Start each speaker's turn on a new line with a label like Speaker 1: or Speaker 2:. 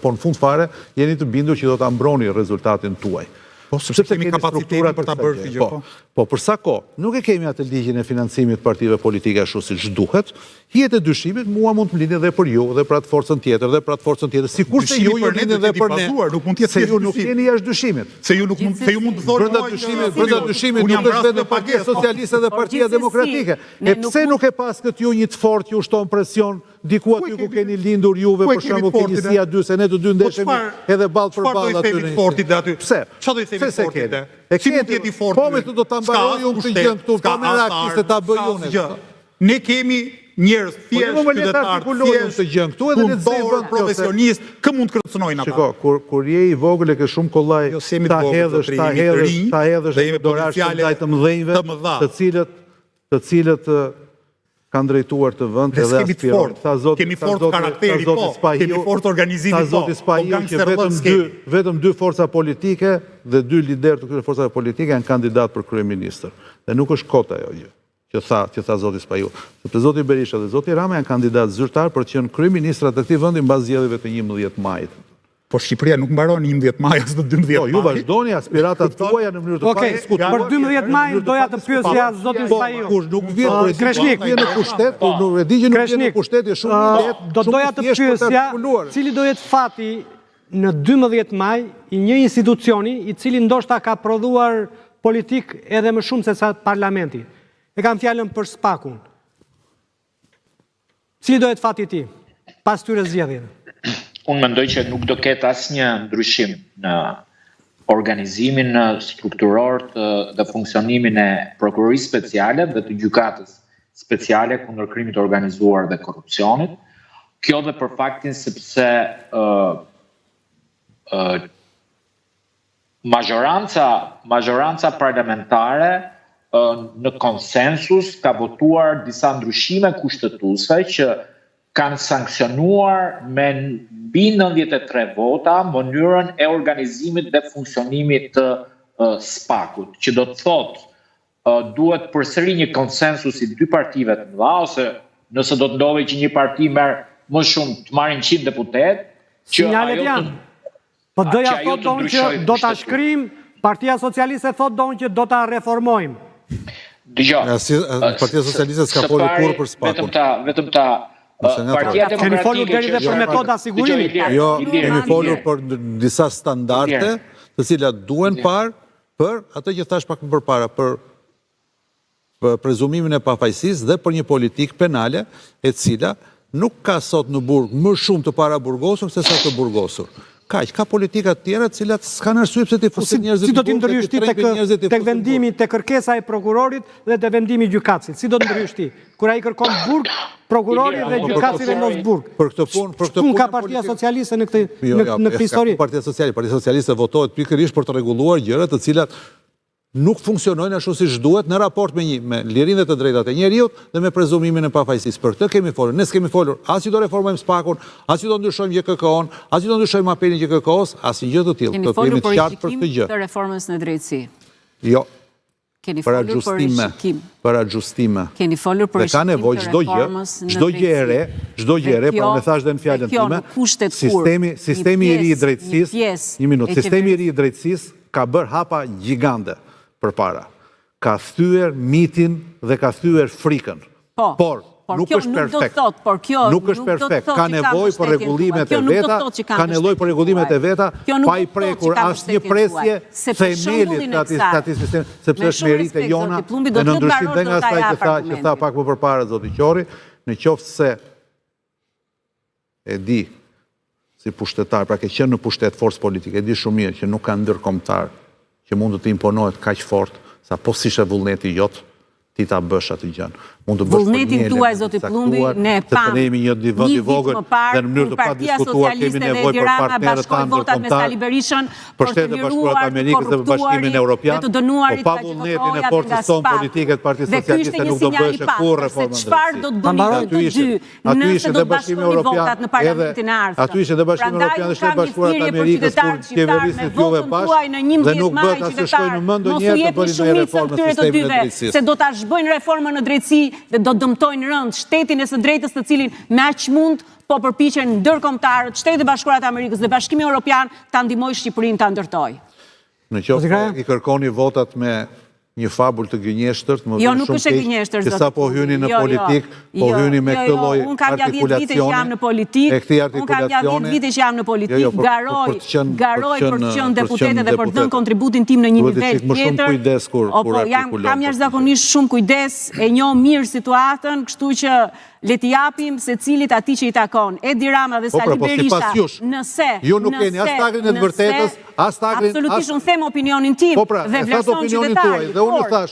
Speaker 1: Po në fund fare jeni të bindur që do ta mbroni rezultatin tuaj.
Speaker 2: Po, sepse kemi kapacitetin për ta bërë këtë gjë,
Speaker 1: po. Po, për sa kohë nuk e kemi atë ligjin e financimit të partive politike ashtu siç duhet, hijet e dyshimit mua mund të më lindin dhe për ju, dhe për atë forcën tjetër, dhe për atë forcën tjetër, sikurse ju ju lindin dhe për ne.
Speaker 2: Nuk mund të jetë
Speaker 1: se ju nuk jeni jashtë dyshimit.
Speaker 2: Se ju nuk mund, se ju mund të thoni
Speaker 1: brenda dyshimit, brenda dyshimit nuk është vetëm Partia po. Socialiste dhe Partia Demokratike. E pse nuk e paskët ju një të fortë që ushtron presion Diku aty ku keni lindur juve për shembull ke njësia 2 se ne të dy
Speaker 2: po
Speaker 1: ndeshemi edhe ballë për ballë
Speaker 2: aty. Çfarë do i themi të fortit aty?
Speaker 1: Pse?
Speaker 2: Çfarë do i themi të fortit?
Speaker 1: E si mund të jetë i fortë? Po me të do ta mbaroj unë këtë gjë këtu, pa merak ti se ta bëj unë.
Speaker 2: Ne kemi njerëz
Speaker 1: po,
Speaker 2: thjesht
Speaker 1: jo,
Speaker 2: qytetarë
Speaker 1: thjesht këtë gjë këtu edhe le të zëjë vend
Speaker 2: profesionist, kë mund të kërcënojnë ata?
Speaker 1: Shiko, kur kur je i vogël e ke shumë kollaj
Speaker 2: jo, ta
Speaker 1: hedhësh, ta hedhësh, ta hedhësh dorashkën ndaj të mëdhenjve, të cilët të cilët kanë drejtuar këtë vend
Speaker 2: edhe aspirojnë.
Speaker 1: Tha zoti,
Speaker 2: kemi fort karakteri, po, kemi fort organizimi,
Speaker 1: po, zoti Spahiu që vetëm dy, vetëm dy forca politike dhe dy liderë të këtyre forcave politike janë kandidatë për kryeministër. Dhe nuk është kot ajo gjë që tha, që tha zoti Spahiu. Sepse zoti Berisha dhe zoti Rama janë kandidatë zyrtarë për të qenë kryeministra të këtij vendi mbas zgjedhjeve të 11 majit.
Speaker 2: Po Shqipëria nuk mbaron në 11 maj as në 12 maj.
Speaker 1: Po ju vazhdoni aspiratat tuaja në mënyrë të
Speaker 3: padiskutuar. Për 12 maj doja të pyesja zotin
Speaker 1: po,
Speaker 3: Spahiu.
Speaker 1: Kur nuk vjen po,
Speaker 3: Kreshnik,
Speaker 1: vjen në pushtet, kur nuk e di që nuk vjen në pushtet, është shumë i lehtë.
Speaker 3: Do doja të pyesja, cili do jetë fati në 12 maj i një institucioni i cili ndoshta ka prodhuar politikë edhe më shumë se sa parlamenti. E kam fjalën për SPAK-un. Cili do jetë fati i tij pas këtyre zgjedhjeve?
Speaker 4: Unë mendoj që nuk do ketë asnjë ndryshim në organizimin strukturor të, dhe funksionimin e Prokurorisë Speciale dhe të Gjykatës Speciale kundër krimit të organizuar dhe korrupsionit. Kjo dhe për faktin sepse ë uh, Mazhoranca, mazhoranca parlamentare në konsensus ka votuar disa ndryshime kushtetuese që kanë sanksionuar me mbi 93 vota mënyrën e organizimit dhe funksionimit të SPAK-ut, që do të thotë duhet përsëri një konsensus i dy partive të mëdha ose nëse do të ndodhë që një parti merr më shumë të marrin 100 deputetë,
Speaker 3: që ajo të PD-ja thotë donë që do ta shkrijmë, Partia Socialiste thotë donë që do ta reformojmë.
Speaker 4: Dëgjo.
Speaker 1: Partia Socialiste s'ka folur kurrë për
Speaker 4: SPAK-un. Vetëm ta, vetëm ta
Speaker 3: Partia Demokratike Keni folur deri dhe për metoda sigurimi.
Speaker 1: Jo, kemi folur për disa standarde, të cilat duhen parë për atë që thashë pak më përpara, për prezumimin e pafajësisë dhe për një politikë penale e cila nuk ka sot në burg më shumë të paraburgosur se sa të burgosur. Kaq, ka politika të tjera të cilat s'kanë arsye pse t'i
Speaker 3: po
Speaker 1: fusin njerëzit
Speaker 3: si do t'i ndërhysh ti tek tek vendimi, tek kërkesa e prokurorit dhe te vendimi i gjykatësit? Si do të ndërhysh ti? Kur ai kërkon burg, prokurori dhe
Speaker 1: po,
Speaker 3: gjykatësi vendos burg.
Speaker 1: Për këtë punë, për këtë
Speaker 3: punë ka Partia Socialiste në këtë jo, jo, në këtë histori.
Speaker 1: Partia Socialiste, Partia Socialiste votohet pikërisht për të rregulluar gjëra të cilat nuk funksionojnë ashtu siç duhet në raport me një me lirinë dhe të drejtat e njeriut dhe me prezumimin e pafajësisë. Për këtë kemi folur. Ne s'kemi folur as që do reformojmë SPAK-un, as që do ndryshojmë GJKKO-n, as që do ndryshojmë apelin e GJKKO-s, asnjë gjë të tillë.
Speaker 5: Keni folur për rishikim të reformës në drejtësi.
Speaker 1: Jo.
Speaker 5: Keni folur për rishikim.
Speaker 1: Për axhustime.
Speaker 5: Keni folur për
Speaker 1: rishikim të reformës në drejtësi. Çdo gjë e re, çdo gjë e re, pra unë e thashë dhe në fjalën time, sistemi sistemi i ri i drejtësisë, një minutë, sistemi i ri i drejtësisë ka bërë hapa gjigande përpara. Ka thyer mitin dhe ka thyer frikën.
Speaker 5: Po,
Speaker 1: por, nuk është perfekt.
Speaker 5: Nuk
Speaker 1: është perfekt. Ka nevojë për rregullimet e veta, ka nevojë për rregullimet e veta, pa i prekur asnjë presje themelit të atij të atij sistemi, sepse është meritë e jona dhe në ndryshim dhe nga asaj që tha që tha pak më përpara zoti Qorri, në qoftë se E di, si pushtetar, pra ke qenë në pushtet forcë politike, e di shumë mirë që nuk ka ndërkombëtar që mund të të imponohet kaq fort sa po s'ishte vullneti jot, ti ta bësh atë gjënë. Mund të bësh
Speaker 5: për një element të caktuar,
Speaker 1: sepse ne jemi një vend i vogël dhe në mënyrë të padiskutuar kemi nevojë për partnerët tanë ndërkombëtarë, për Shtetet e Bashkuara të Amerikës dhe për Bashkimin Evropian, po pa vullnetin e forcës sonë politike të Partisë Socialiste nuk do bëheshe kurrë reforma në drejtësi. Aty ishin dhe Bashkimi Evropian, edhe aty ishin dhe Bashkimi Evropian dhe Shtetet e Bashkuara të Amerikës kur qeverisnit juve bashkë dhe nuk bëhet as të shkojë në mend ndonjëherë të bëni ndonjë reformë në sistemin e drejtësisë.
Speaker 5: zhbëjnë reformën në drejtësi dhe do dëmtojnë rëndë shtetin e së drejtës të cilin me aq mund po përpiqen ndërkombëtarët, Shtetet e Bashkuara të Amerikës dhe Bashkimi Evropian ta ndihmojë Shqipërinë ta ndërtojë.
Speaker 1: Në qoftë se i kërkoni votat me një fabul të gënjeshtërt, më
Speaker 5: jo,
Speaker 1: vjen shumë keq që sapo hyni në
Speaker 5: jo, jo.
Speaker 1: politikë, po hyni me këtë lloj artikulacioni, e këtij
Speaker 5: artikulacioni. Unë kam ja 10 vite që jam në politikë, garoj, garoj për të qenë deputete dhe për të dhënë kontributin tim në një nivel tjetër.
Speaker 1: Duhet të më shumë kujdes kur
Speaker 5: po,
Speaker 1: artikulon.
Speaker 5: Kam jashtëzakonisht shumë kujdes, e njoh mirë situatën, kështu që Le t'i japim secilit atij që i takon. Edi Rama dhe
Speaker 1: Po pra,
Speaker 5: Sali
Speaker 1: po
Speaker 5: Berisha,
Speaker 1: sipas jush,
Speaker 5: nëse,
Speaker 1: ju nuk keni as
Speaker 5: nëse,
Speaker 1: tagrin e të
Speaker 5: nëse,
Speaker 1: vërtetës, as tagrin, as
Speaker 5: absolutisht unë them opinionin tim
Speaker 1: Po pra,
Speaker 5: dhe
Speaker 1: e thatë
Speaker 5: vlerëson
Speaker 1: opinionin
Speaker 5: qytetari,
Speaker 1: tuaj dhe unë ju
Speaker 5: por
Speaker 1: thashë.